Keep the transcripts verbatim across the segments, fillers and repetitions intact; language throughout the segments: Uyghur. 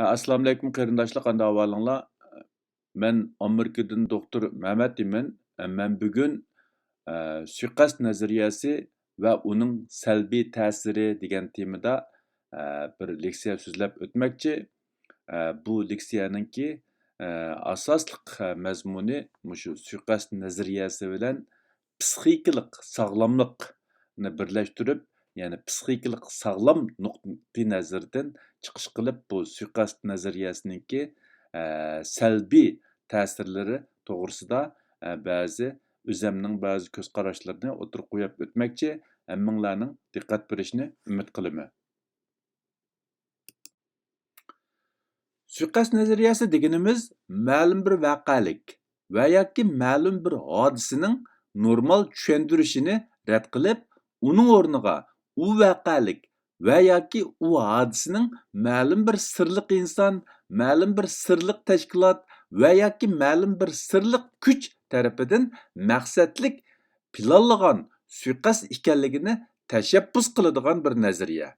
ئەسسالامۇئەلەيكۇم قېرىنداشلار، قانداق ئەھۋالىڭلار؟ مەن ئامېرىكىدىن دوختۇر مەمەت ئىمىن. مەن بۈگۈن، ئە، سۇيىقەست نەزەرىيەسى ۋە ئۇنىڭ سەلبىي تەسىرى دېگەن تېمىدا، ئە، بىر لېكسىيە سۆزلەپ ئۆتمەكچى. ئە، بۇ لېكسىيەنىڭكى، ئە، ئاساسلىق، ئە، مەزمۇنى مۇشۇ سۇيىقەست نەزەرىيەسى بىلەن پسىخىكىلىق ساغلاملىقنى بىرلەشتۈرۈپ، يەنى پسىخىكىلىق ساغلام نۇقتىئى نەزىرىدىن چىقىش قىلىپ، بۇ سۇيىقەست نەزەرىيەسىنىڭكى، ئە، سەلبىي تەسىرلىرى توغرىسىدا، ئە، بەزى ئۆزەمنىڭ بەزى كۆز قاراشلىرىنى ئوتتۇرىغا قويۇپ ئۆتمەكچى. ھەممىڭلارنىڭ دىققەت بېرىشىنى ئۈمىد قىلىمەن. سۇيىقەست نەزەرىيەسى دېگىنىمىز مەلۇم بىر ۋەقەلىك ۋە ياكى مەلۇم بىر ھادىسىنىڭ نورمال چۈشەندۈرۈشىنى رەت قىلىپ، ئۇنىڭ ئورنىغا ئۇ ۋەقەلىك ۋە ياكى ئۇ ھادىسىنىڭ مەلۇم بىر سىرلىق ئىنسان، مەلۇم بىر سىرلىق تەشكىلات ۋە ياكى مەلۇم بىر سىرلىق كۈچ تەرىپىدىن مەقسەتلىك پىلانلىغان سۇيىقەست ئىكەنلىكىنى تەشەببۇس قىلىدىغان بىر نەزەرىيە.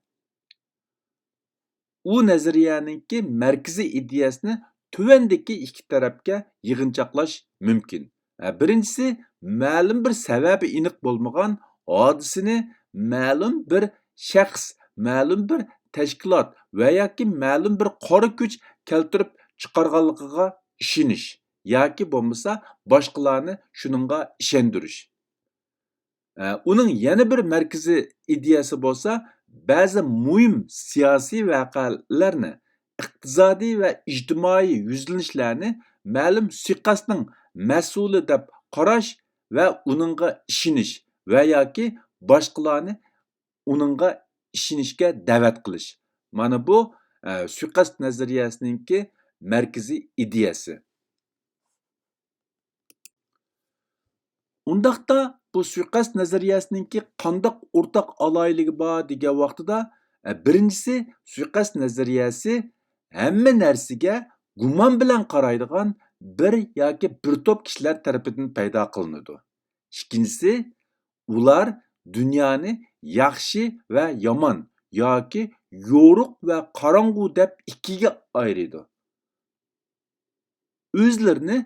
ئۇ نەزەرىيەنىڭكى مەركىزىي ئىدىيەسىنى تۆۋەندىكى ئىككى تەرەپكە يىغىنچاقلاش مۇمكىن. ھە، بىرىنچىسى، مەلۇم بىر سەۋەبى ئېنىق بولمىغان ھادىسىنى مەلۇم بىر شەخس، مەلۇم بىر تەشكىلات ۋە ياكى مەلۇم بىر قارا كۈچ كەلتۈرۈپ چىقارغانلىقىغا ئىشىنىش ياكى بولمىسا باشقىلارنى شۇنىڭغا ئىشەندۈرۈش. ئە، ئۇنىڭ يەنە بىر مەركىزىي ئىدىيەسى بولسا، بەزى مۇھىم سىياسىي ۋەقەلەرنى، ئىقتىسادىي ۋە ئىجتىمائىي يۈزلىنىشلەرنى مەلۇم سۇيىقەستنىڭ مەسئۇلى دەپ قاراش ۋە ئۇنىڭغا ئىشىنىش ۋە ياكى باشقىلارنى ئۇنىڭغا ئىشىنىشكە دەۋەت قىلىش. مانا بۇ، ئە، سۇيىقەست نەزەرىيەسىنىڭكى مەركىزىي ئىدىيەسى. ئۇنداقتا بۇ سۇيىقەست نەزەرىيەسىنىڭكى قانداق ئورتاق ئالاھىدىلىكى بار دېگەن ۋاقتىدا، ئە، بىرىنچىسى، سۇيىقەست نەزەرىيەسى ھەممە نەرسىگە گۇمان بىلەن قارايدىغان بىر ياكى بىر توپ كىشىلەر تەرىپىدىن پەيدا قىلىنىدۇ. ئىككىنچىسى، ئۇلار دۇنيانى ياخشى ۋە يامان ياكى يورۇق ۋە قاراڭغۇ دەپ ئىككىگە ئايرىيدۇ. ئۆزلىرىنى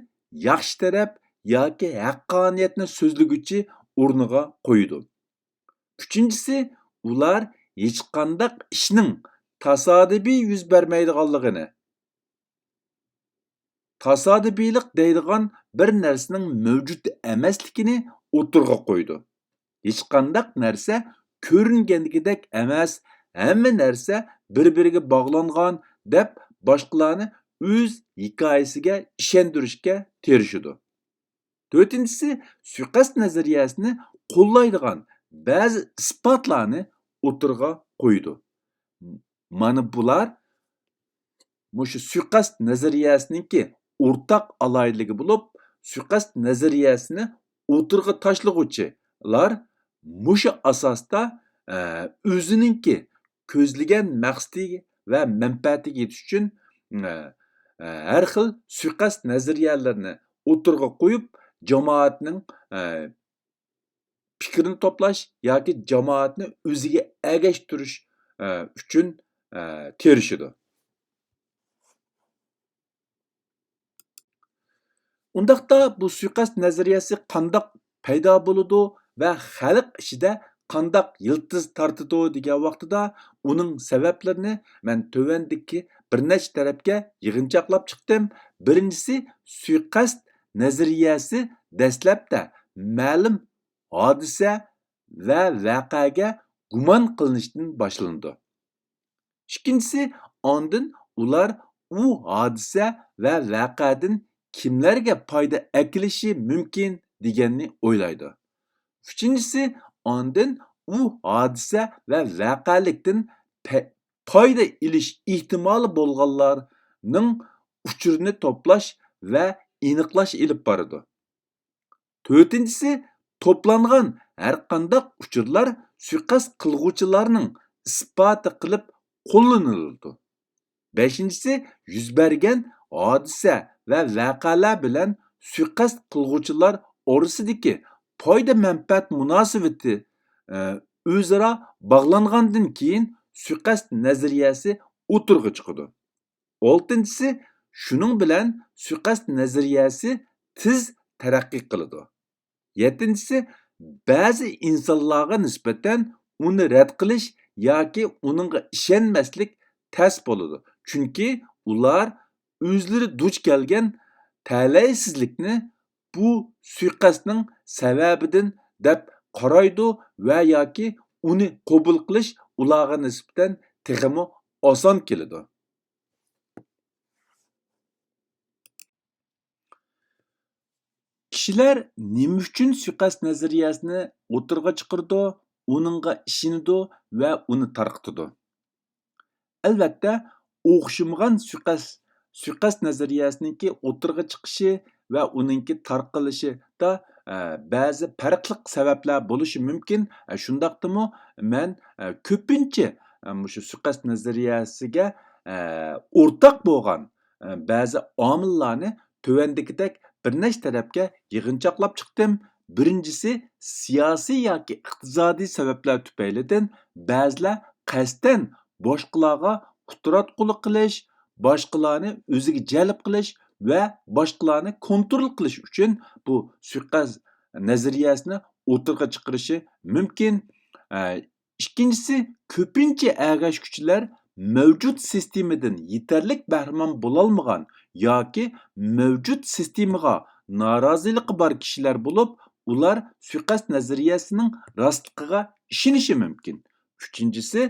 ياخشى تەرەپ ياكى ھەققانىيەتنى سۆزلىگۈچى ئورنىغا قويىدۇ. ئۈچىنچىسى، ئۇلار ھېچقانداق ئىشنىڭ تاسادىپىي يۈز بەرمەيدىغانلىقىنى، تاسادىپىيلىق دەيدىغان بىر نەرسىنىڭ مەۋجۇت ئەمەسلىكىنى ئوتتۇرىغا قويىدۇ. ھېچقانداق نەرسە كۆرۈنگەندىكىدەك ئەمەس، ھەممە نەرسە بىر-بىرىگە باغلانغان دەپ باشقىلارنى ئۆز ھېكايىسىگە ئىشەندۈرۈشكە تىرىشىدۇ. تۆتىنچىسى، سۇيىقەست نەزەرىيەسىنى قوللايدىغان بەزى ئىسپاتلارنى ئوتتۇرىغا قويىدۇ. مانا بۇلار مۇشۇ سۇيىقەست نەزەرىيەسىنىڭكى ئورتاق ئالاھىدىلىكى بولۇپ، سۇيىقەست نەزەرىيەسىنى ئوتتۇرىغا تاشلىغۇچىلار مۇشۇ ئاساستا، ئە، ئۆزىنىڭكى كۆزلىگەن مەقسىتى ۋە مەنپەئەتىگە يېتىش ئۈچۈن، ئە، ئە، ھەر خىل سۇيىقەست نەزەرىيەلىرىنى ئوتتۇرىغا قويۇپ، جامائەتنىڭ، ئە، پىكرىنى توپلاش ياكى جامائەتنى ئۆزىگە ئەگەشتۈرۈش، ئە، ئۈچۈن، ئە، تىرىشىدۇ. ئۇنداقتا بۇ سۇيىقەست نەزەرىيەسى قانداق پەيدا بولىدۇ ۋە خەلق ئىچىدە قانداق يىلتىز تارتىدۇ دېگەن ۋاقتىدا، ئۇنىڭ سەۋەبلىرىنى مەن تۆۋەندىكى بىر نەچچە تەرەپكە يىغىنچاقلاپ چىقتىم. بىرىنچىسى، سۇيىقەست نەزەرىيەسى دەسلەپتە مەلۇم ھادىسە ۋە ۋەقەگە گۇمان قىلىنىشتىن باشلىنىدۇ. ئىككىنچىسى، ئاندىن ئۇلار ئۇ ھادىسە ۋە ۋەقەدىن كىملەرگە پايدا ئەكېلىشى مۇمكىن دېگەننى ئويلايدۇ. ئۈچىنچىسى، ئاندىن ئۇ ھادىسە ۋە ۋەقەلىكتىن پە-، پايدا ئېلىش ئېھتىمالى بولغانلارنىڭ ئۇچۇرىنى توپلاش ۋە ئېنىقلاش ئېلىپ بارىدۇ. تۆتىنچىسى، توپلانغان ھەرقانداق ئۇچۇرلار سۇيىقەست قىلغۇچىلارنىڭ ئىسپاتى قىلىپ قوللىنىلىدۇ. بەشىنچىسى، يۈز بەرگەن ھادىسە ۋە ۋەقەلەر بىلەن سۇيىقەست قىلغۇچىلار ئورىسىدىكى پايدا-مەنپەئەت مۇناسىۋىتى، ئە، ئۆزئارا باغلانغاندىن كېيىن سۇيىقەست نەزەرىيەسى ئوتتۇرىغا چىقىدۇ. ئالتىنچىسى، شۇنىڭ بىلەن سۇيىقەست نەزەرىيەسى تېز تەرەققىي قىلىدۇ. يەتتىنچىسى، بەزى ئىنسانلارغا نىسبەتەن ئۇنى رەت قىلىش ياكى ئۇنىڭغا ئىشەنمەسلىك تەس بولىدۇ. چۈنكى ئۇلار ئۆزلىرى دۇچ كەلگەن تەلەيسىزلىكنى بۇ سۇيىقەستنىڭ سەۋەبىدىن دەپ قارايدۇ ۋە ياكى ئۇنى قوبۇل قىلىش ئۇلارغا نىسبەتەن تېخىمۇ ئاسان كېلىدۇ. كىشىلەر نېمە ئۈچۈن سۇيىقەست نەزەرىيەسىنى ئوتتۇرىغا چىقىرىدۇ، ئۇنىڭغا ئىشىنىدۇ ۋە ئۇنى تارقىتىدۇ؟ ئەلۋەتتە، ئوخشىمىغان سۇيىقەست، سۇيىقەست نەزەرىيەسىنىڭكى ئوتتۇرىغا چىقىشى ۋە ئۇنىڭكى تارقىلىشىدا، ئە، بەزى پەرقلىق سەۋەبلەر بولۇشى مۇمكىن. ئە، شۇنداقتىمۇ مەن، ئە، كۆپىنچە، ئە، مۇشۇ سۇيىقەست نەزەرىيەسىگە، ئە، ئورتاق بولغان، ئە، بەزى ئامىللارنى تۆۋەندىكىدەك بىر نەچچە تەرەپكە يىغىنچاقلاپ چىقتىم. بىرىنچىسى، سىياسىي ياكى ئىقتىسادىي سەۋەبلەر تۈپەيلىدىن بەزىلەر قەستەن باشقىلارغا قۇتراتقۇلۇق قىلىش، باشقىلارنى ئۆزىگە جەلپ قىلىش ۋە باشقىلارنى كونترول قىلىش ئۈچۈن بۇ سۇيىقەست نەزەرىيەسىنى ئوتتۇرىغا چىقىرىشى مۇمكىن. ئىككىنچىسى، كۆپىنچە ئەگەشكۈچىلەر مەۋجۇت سىستېمىدىن يېتەرلىك بەھرىمەن بولالمىغان ياكى مەۋجۇت سىستېمىغا نارازىلىقى بار كىشىلەر بولۇپ، ئۇلار سۇيىقەست نەزەرىيەسىنىڭ راستلىقىغا ئىشىنىشى مۇمكىن. ئۈچىنچىسى،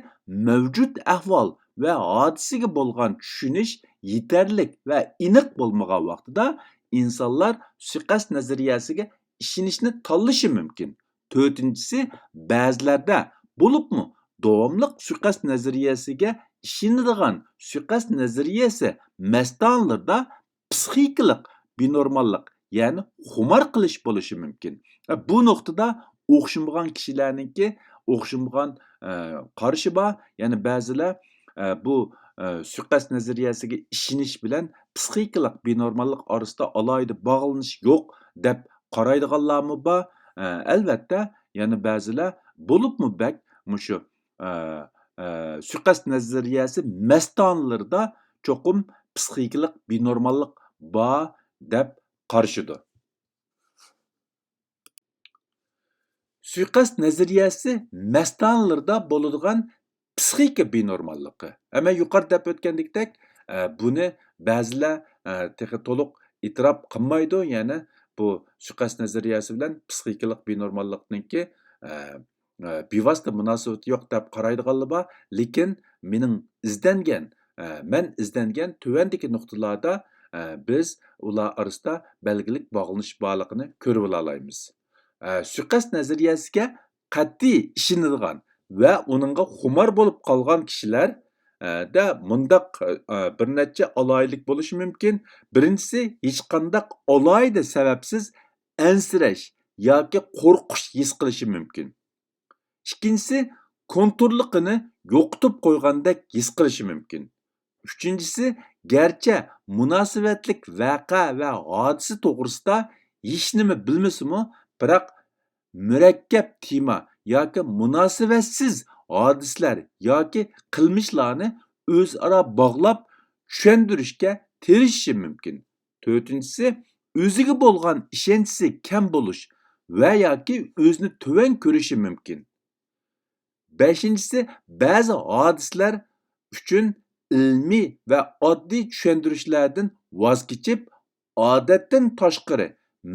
مەۋجۇت ئەھۋال ۋە ھادىسىگە بولغان چۈشىنىش يېتەرلىك ۋە ئېنىق بولمىغان ۋاقتىدا ئىنسانلار سۇيىقەست نەزەرىيەسىگە ئىشىنىشنى تاللىشى مۇمكىن. تۆتىنچىسى، بەزىلەردە، بولۇپمۇ داۋاملىق سۇيىقەست نەزەرىيەسىگە ئىشىنىدىغان سۇيىقەست نەزەرىيەسى مەستانىلىرىدا پسىخىكىلىق بىنورماللىق، يەنى خۇمار قىلىش بولۇشى مۇمكىن. بۇ نۇقتىدا ئوخشىمىغان كىشىلەرنىڭكى ئوخشىمىغان، ئە، قارىشى بار. يەنى بەزىلەر، ئە، بۇ، ئە، سۇيىقەست نەزەرىيەسىگە ئىشىنىش بىلەن پسىخىكىلىق بىنورماللىق ئارىسىدا ئالاھىدە باغلىنىش يوق دەپ قارايدىغانلارمۇ بار. ئە، ئەلۋەتتە، يەنە بەزىلەر بولۇپمۇ بەك مۇشۇ، ئە، ئە، سۇيىقەست نەزەرىيەسى مەستانىلىرىدا چوقۇم پسىخىكىلىق بىنورماللىق بار دەپ قارىشىدۇ. سۇيىقەست نەزەرىيەسى مەستانىلىرىدا بولىدىغان پسىخىكا بىنورماللىقى. ھە، مەن يۇقىرىدا دەپ ئۆتكەندىكىدەك، ئە، بۇنى بەزىلەر، ئە، تېخى تولۇق ئېتىراپ قىلمايدۇ. يەنى بۇ سۇيىقەست نەزەرىيەسى بىلەن پسىخىكىلىق بىنورماللىقنىڭكى، ئە، ئە، بىۋاسىتە مۇناسىۋىتى يوق دەپ قارايدىغانلار بار. لېكىن مېنىڭ ئىزدەنگەن، ئە، مەن ئىزدەنگەن تۆۋەندىكى نۇقتىلاردا، ئە، بىز ئۇلار ئارىسىدا بەلگىلىك باغلىنىش بارلىقىنى كۆرۈۋالالايمىز. ئە، سۇيىقەست نەزەرىيەسىگە قەتئىي ئىشىنىدىغان ۋە ئۇنىڭغا خۇمار بولۇپ قالغان كىشىلەر، ئە، دە مۇنداق، ئە، بىر نەچچە ئالاھىدىلىك بولۇشى مۇمكىن. بىرىنچىسى، ھېچقانداق ئالاھىدە سەۋەبسىز ئەنسىرەش ياكى قورقۇش ھېس قىلىشى مۇمكىن. ئىككىنچىسى، كونتروللۇقىنى يوقىتىپ قويغاندەك ھېس قىلىشى مۇمكىن. ئۈچىنچىسى، گەرچە مۇناسىۋەتلىك ۋەقە ۋە ھادىسە توغرىسىدا ھېچنېمە بىلمىسىمۇ، بىراق مۇرەككەپ تېما ياكى مۇناسىۋەتسىز ھادىسىلەر ياكى قىلمىشلارنى ئۆزئارا باغلاپ چۈشەندۈرۈشكە تىرىشىشى مۇمكىن. تۆتىنچىسى، ئۆزىگە بولغان ئىشەنچىسى كەم بولۇش ۋە ياكى ئۆزىنى تۆۋەن كۆرۈشى مۇمكىن. بەشىنچىسى، بەزى ھادىسىلەر ئۈچۈن ئىلمىي ۋە ئاددىي چۈشەندۈرۈشلەردىن ۋاز كېچىپ، ئادەتتىن تاشقىرى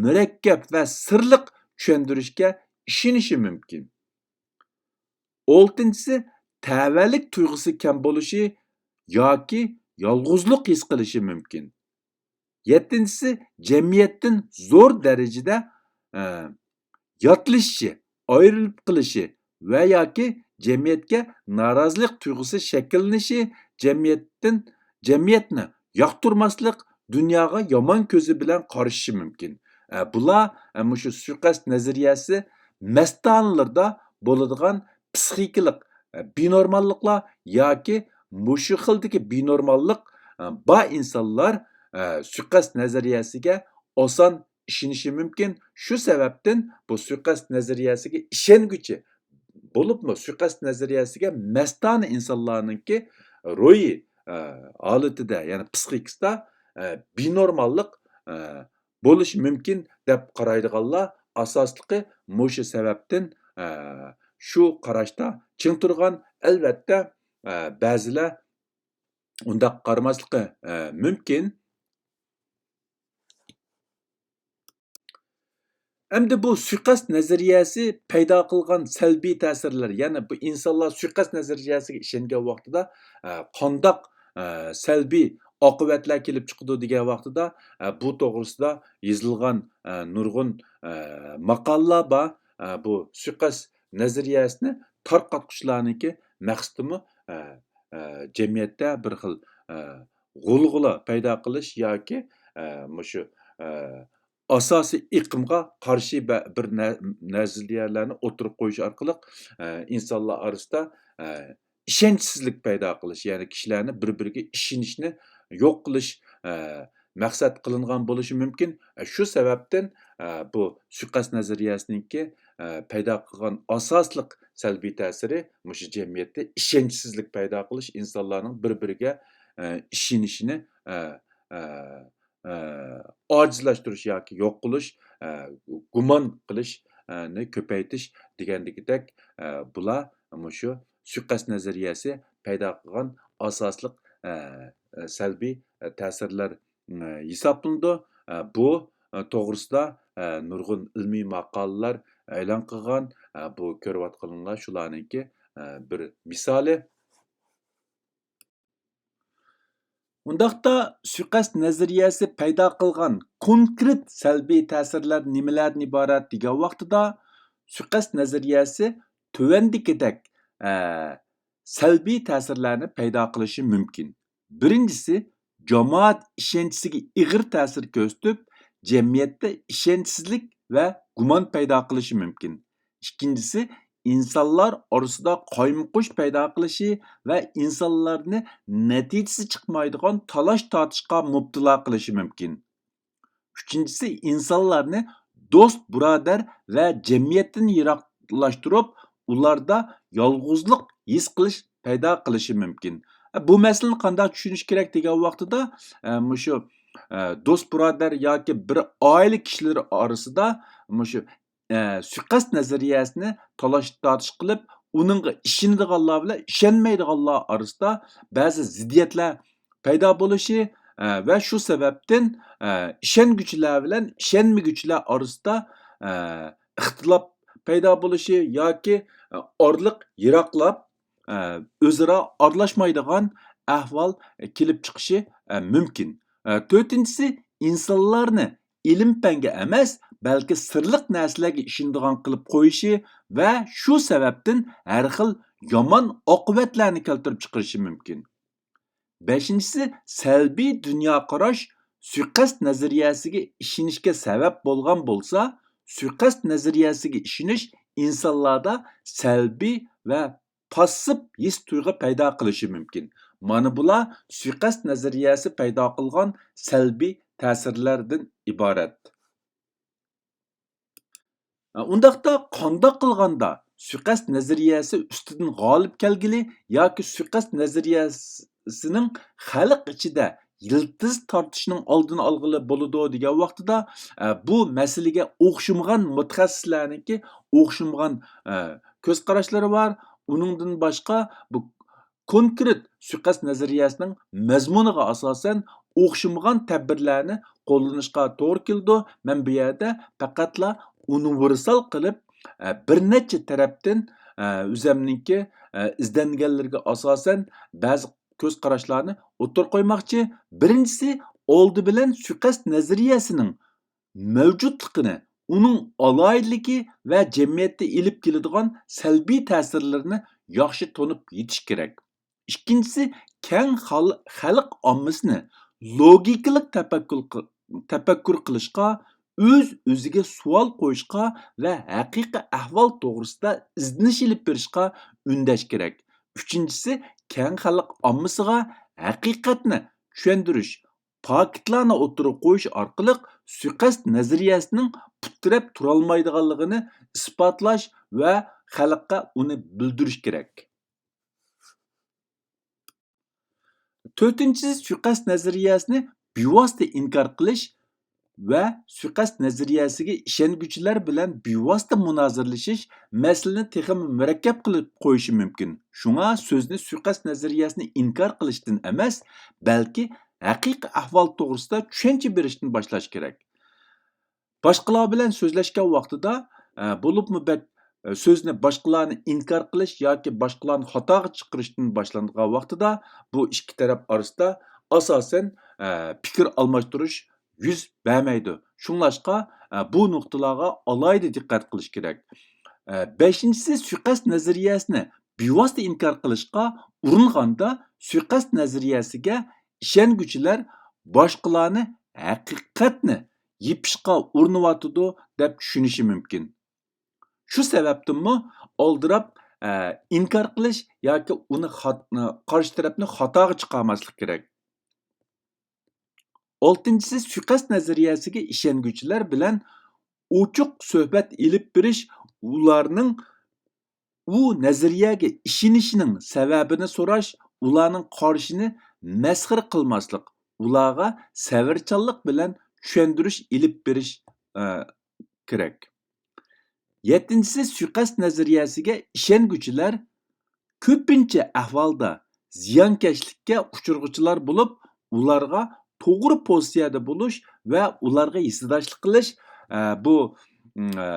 مۇرەككەپ ۋە سىرلىق چۈشەندۈرۈشكە ئىشىنىشى مۇمكىن. ئالتىنچىسى، تەۋەلىك تۇيغۇسى كەم بولۇشى ياكى يالغۇزلۇق ھېس قىلىشى مۇمكىن. يەتتىنچىسى، جەمئىيەتتىن زور دەرىجىدە، ئە، ياتلىشىشى، ئايرىلىپ قېلىشى ۋە ياكى جەمئىيەتكە نارازىلىق تۇيغۇسى شەكىللىنىشى، جەمئىيەتتىن، جەمئىيەتنى ياقتۇرماسلىق، دۇنياغا يامان كۆزى بىلەن قارىشىشى مۇمكىن. ئە، بۇلار، ئە، مۇشۇ سۇيىقەست نەزەرىيەسى مەستانىلىرىدا بولىدىغان پسىخىكىلىق، ئە، بىنورماللىقلار ياكى مۇشۇ خىلدىكى بىنورماللىق، ئە، بار ئىنسانلار، ئە، سۇيىقەست نەزەرىيەسىگە ئاسان ئىشىنىشى مۇمكىن. شۇ سەۋەبتىن بۇ سۇيىقەست نەزەرىيەسىگە ئىشەنگۈچى، بولۇپمۇ سۇيىقەست نەزەرىيەسىگە مەستانە ئىنسانلارنىڭكى روھى، ئە، ھالىتىدە، يەنى پسىخىكىسىدا، ئە، بىنورماللىق، ئە، بولۇشى مۇمكىن دەپ قارايدىغانلار ئاساسلىقى مۇشۇ سەۋەبتىن، ئە، شۇ قاراشتا چىڭ تۇرغان. ئەلۋەتتە، ئە، بەزىلەر ئۇنداق قارىماسلىقى، ئە، مۇمكىن. ئەمدى بۇ سۇيىقەست نەزەرىيەسى پەيدا قىلغان سەلبىي تەسىرلەر، يەنى بۇ ئىنسانلار سۇيىقەست نەزەرىيەسىگە ئىشەنگەن ۋاقتىدا، ئە، قانداق، ئە، سەلبىي ئاقىۋەتلەر كېلىپ چىقىدۇ دېگەن ۋاقتىدا، ئە، بۇ توغرىسىدا يېزىلغان، ئە، نۇرغۇن، ئە، ماقالىلار بار. ئە، بۇ سۇيىقەست نەزەرىيەسىنى تارقاتقۇچىلارنىڭكى مەقسىتىمۇ، ئە، ئە، جەمئىيەتتە بىر خىل، ئە، غۇلغۇلا پەيدا قىلىش ياكى، ئە، مۇشۇ، ئە، ئاساسىي ئېقىمغا قارشى بە-، بىر نە-، نەزەرىيەلەرنى ئوتتۇرىغا قويۇش ئارقىلىق، ئە، ئىنسانلار ئارىسىدا، ئە، ئىشەنچسىزلىك پەيدا قىلىش، يەنى كىشىلەرنى بىر-بىرىگە ئىشىنىشنى يوق قىلىش، ئە، مەقسەت قىلىنغان بولۇشى مۇمكىن. ئە، شۇ سەۋەبتىن، ئە، بۇ سۇيىقەست نەزەرىيەسىنىڭكى، ئە، پەيدا قىلغان ئاساسلىق سەلبىي تەسىرى مۇشۇ جەمئىيەتتە ئىشەنچسىزلىك پەيدا قىلىش، ئىنسانلارنىڭ بىر-بىرىگە، ئە، ئىشىنىشىنى، ئە، ئە، ئە، ئاجىزلاشتۇرۇش ياكى يوق قىلىش، ئە، گۇمان قىلىش، ئە، نى كۆپەيتىش دېگەندىكىدەك، ئە، بۇلار مۇشۇ سۇيىقەست نەزەرىيەسى پەيدا قىلغان ئاساسلىق، ئە، ئە، سەلبىي، ئە، تەسىرلەر، ئە، ھېسابلىنىدۇ. ئە، بۇ، ئە، توغرىسىدا، ئە، نۇرغۇن ئىلمىي ماقالىلەر ئېلان قىلغان. ئە، بۇ كۆرۈۋاتقىنىڭلار شۇلارنىڭكى، ئە، بىر مىسالى. ئۇنداقتا سۇيىقەست نەزەرىيەسى پەيدا قىلغان كونكرېت سەلبىي تەسىرلەر نېمىلەردىن ئىبارەت دېگەن ۋاقتىدا، سۇيىقەست نەزەرىيەسى تۆۋەندىكىدەك، ئە، سەلبىي تەسىرلەرنى پەيدا قىلىشى مۇمكىن. بىرىنچىسى، جامائەت ئىشەنچىسىگە ئېغىر تەسىر كۆرسىتىپ، جەمئىيەتتە ئىشەنچسىزلىك ۋە گۇمان پەيدا قىلىشى مۇمكىن. ئىككىنچىسى، ئىنسانلار ئارىسىدا قايمۇقۇش پەيدا قىلىشى ۋە ئىنسانلارنى نەتىجىسى چىقمايدىغان تالاش-تارتىشقا مۇپتىلا قىلىشى مۇمكىن. ئۈچىنچىسى، ئىنسانلارنى دوست-بۇرادەر ۋە جەمئىيەتتىن يىراقلاشتۇرۇپ، ئۇلاردا يالغۇزلۇق ھېس قىلىش پەيدا قىلىشى مۇمكىن. بۇ مەسىلىنى قانداق چۈشىنىش كېرەك دېگەن ۋاقتىدا، ئە، مۇشۇ، ئە، دوست-بۇرادەر ياكى بىر ئائىلە كىشىلىرى ئارىسىدا مۇشۇ، ئە، سۇيىقەست نەزەرىيەسىنى تالاش-تارتىش قىلىپ، ئۇنىڭغا ئىشىنىدىغانلار بىلەن ئىشەنمەيدىغانلار ئارىسىدا بەزى زىددىيەتلەر پەيدا بولۇشى، ئە، ۋە شۇ سەۋەبتىن، ئە، ئىشەنگۈچىلەر بىلەن ئىشەنمىگۈچىلەر ئارىسىدا، ئە، ئىختىلاپ پەيدا بولۇشى ياكى، ئە، ئارىلىق يىراقلاپ، ئە، ئۆزئارا ئارىلاشمايدىغان ئەھۋال كېلىپ چىقىشى، ئە، مۇمكىن. ئە، تۆتىنچىسى، ئىنسانلارنى ئىلىم-پەنگە ئەمەس، بەلكى سىرلىق نەرسىلەرگە ئىشىنىدىغان قىلىپ قويۇشى ۋە شۇ سەۋەبتىن ھەر خىل يامان ئاقىۋەتلەرنى كەلتۈرۈپ چىقىرىشى مۇمكىن. بەشىنچىسى، سەلبىي دۇنيا قاراش سۇيىقەست نەزەرىيەسىگە ئىشىنىشكە سەۋەب بولغان بولسا، سۇيىقەست نەزەرىيەسىگە ئىشىنىش ئىنسانلاردا سەلبىي ۋە پاسسىپ ھېس-تۇيغۇ پەيدا قىلىشى مۇمكىن. مانا بۇلار سۇيىقەست نەزەرىيەسى پەيدا قىلغان سەلبىي تەسىرلەردىن ئىبارەت. ئۇنداقتا قانداق قىلغاندا سۇيىقەست نەزەرىيەسى ئۈستىدىن غالىب كەلگىلى ياكى سۇيىقەست نەزەرىيەسىنىڭ خەلق ئىچىدە يىلتىز تارتىشىنىڭ ئالدىنى ئالغىلى بولىدۇ دېگەن ۋاقتىدا، ئە، بۇ مەسىلىگە ئوخشىمىغان مۇتەخەسسىسلەرنىڭكى ئوخشىمىغان، ئە، كۆز قاراشلىرى بار. ئۇنىڭدىن باشقا، بۇ كونكرېت سۇيىقەست نەزەرىيەسىنىڭ مەزمۇنىغا ئاساسەن ئوخشىمىغان تەبىرلەرنى قوللىنىشقا توغرا كېلىدۇ. مەن بۇ يەردە پەقەتلا ئۇنىۋېرسال قىلىپ، ئە، بىر نەچچە تەرەپتىن، ئە، ئۆزەمنىڭكى، ئە، ئىزدەنگەنلىرىگە ئاساسەن بەزى كۆز قاراشلارنى ئوتتۇرىغا قويماقچى. بىرىنچىسى، ئالدى بىلەن سۇيىقەست نەزەرىيەسىنىڭ مەۋجۇتلۇقىنى، ئۇنىڭ ئالاھىدىلىكى ۋە جەمئىيەتتە ئېلىپ كېلىدىغان سەلبىي تەسىرلىرىنى ياخشى تونۇپ يېتىش كېرەك. ئىككىنچىسى، كەڭ خال-، خەلق ئاممىسىنى لوگىكىلىق تەپەككۇر قىل-، تەپەككۇر قىلىشقا، ئۆز-ئۆزىگە سوئال قويۇشقا ۋە ھەقىقىي ئەھۋال توغرىسىدا ئىزدىنىش ئېلىپ بېرىشقا ئۈندەش كېرەك. ئۈچىنچىسى، كەڭ خەلق ئاممىسىغا ھەقىقەتنى چۈشەندۈرۈش، پاكىتلارنى ئوتتۇرىغا قويۇش ئارقىلىق سۇيىقەست نەزەرىيەسىنىڭ پۇت تىرەپ تۇرالمايدىغانلىقىنى ئىسپاتلاش ۋە خەلققە ئۇنى بىلدۈرۈش كېرەك. تۆتىنچىسى، سۇيىقەست نەزەرىيەسىنى بىۋاسىتە ئىنكار قىلىش ۋە سۇيىقەست نەزەرىيەسىگە ئىشەنگۈچىلەر بىلەن بىۋاسىتە مۇنازىرىلىشىش مەسىلىنى تېخىمۇ مۇرەككەپ قىلىپ قويۇشى مۇمكىن. شۇڭا سۆزنى سۇيىقەست نەزەرىيەسىنى ئىنكار قىلىشتىن ئەمەس، بەلكى ھەقىقىي ئەھۋال توغرىسىدا چۈشەنچە بېرىشتىن باشلاش كېرەك. باشقىلار بىلەن سۆزلەشكەن ۋاقتىدا، ئە، بولۇپمۇ بەك، ئە، سۆزنى باشقىلارنى ئىنكار قىلىش ياكى باشقىلارنى خاتاغا چىقىرىشتىن باشلانغان ۋاقتىدا، بۇ ئىككى تەرەپ ئارىسىدا ئاساسەن، ئە، پىكىر ئالماشتۇرۇش يۈز بەرمەيدۇ. شۇڭلاشقا، ئە، بۇ نۇقتىلارغا ئالاھىدە دىققەت قىلىش كېرەك. ئە، بەشىنچىسى، سۇيىقەست نەزەرىيەسىنى بىۋاسىتە ئىنكار قىلىشقا ئۇرۇنغاندا، سۇيىقەست نەزەرىيەسىگە ئىشەنگۈچىلەر باشقىلارنى ھەقىقەتنى يېپىشقا ئۇرۇنۇۋاتىدۇ دەپ چۈشىنىشى مۇمكىن. شۇ سەۋەبتىنمۇ ئالدىراپ، ئە، ئىنكار قىلىش ياكى ئۇنى خات-، قارشى تەرەپنى خاتاغا چىقارماسلىق كېرەك. ئالتىنچىسى، سۇيىقەست نەزەرىيەسىگە ئىشەنگۈچىلەر بىلەن ئوچۇق سۆھبەت ئېلىپ بېرىش، ئۇلارنىڭ ئۇ نەزەرىيەگە ئىشىنىشىنىڭ سەۋەبىنى سوراش، ئۇلارنىڭ قارىشىنى مەسخىرە قىلماسلىق، ئۇلارغا سەۋرچانلىق بىلەن چۈشەندۈرۈش ئېلىپ بېرىش، ئە، كېرەك. يەتتىنچىسى، سۇيىقەست نەزەرىيەسىگە ئىشەنگۈچىلەر كۆپىنچە ئەھۋالدا زىيانكەشلىككە ئۇچرىغۇچىلار بولۇپ، ئۇلارغا توغرا پوزىتسىيەدە بولۇش ۋە ئۇلارغا ھېسداشلىق قىلىش، ئە، بۇ، ئە،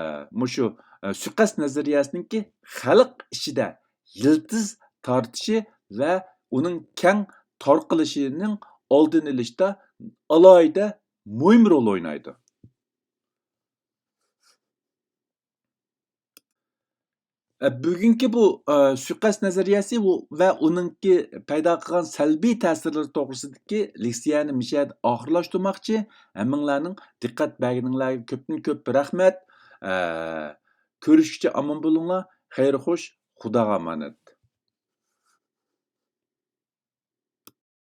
مۇشۇ، ئە، سۇيىقەست نەزەرىيەسىنىڭكى خەلق ئىچىدە يىلتىز تارتىشى ۋە ئۇنىڭ كەڭ تارقىلىشىنىڭ ئالدىنى ئېلىشتا ئالاھىدە مۇھىم رول ئوينايدۇ. ئە، بۈگۈنكى بۇ، ئە، سۇيىقەست نەزەرىيەسى ۋە ئۇنىڭكى پەيدا قىلغان سەلبىي تەسىرلىرى توغرىسىدىكى لېكسىيەنى مۇشۇ يەردە ئاخىرلاشتۇرماقچى. ھەممىڭلارنىڭ دىققەت بەرگىنىڭلارغا كۆپتىن كۆپ رەھمەت. ئە، كۆرۈشكىچە ئامان بولۇڭلار. خەير خوش، خۇداغا ئامانەت.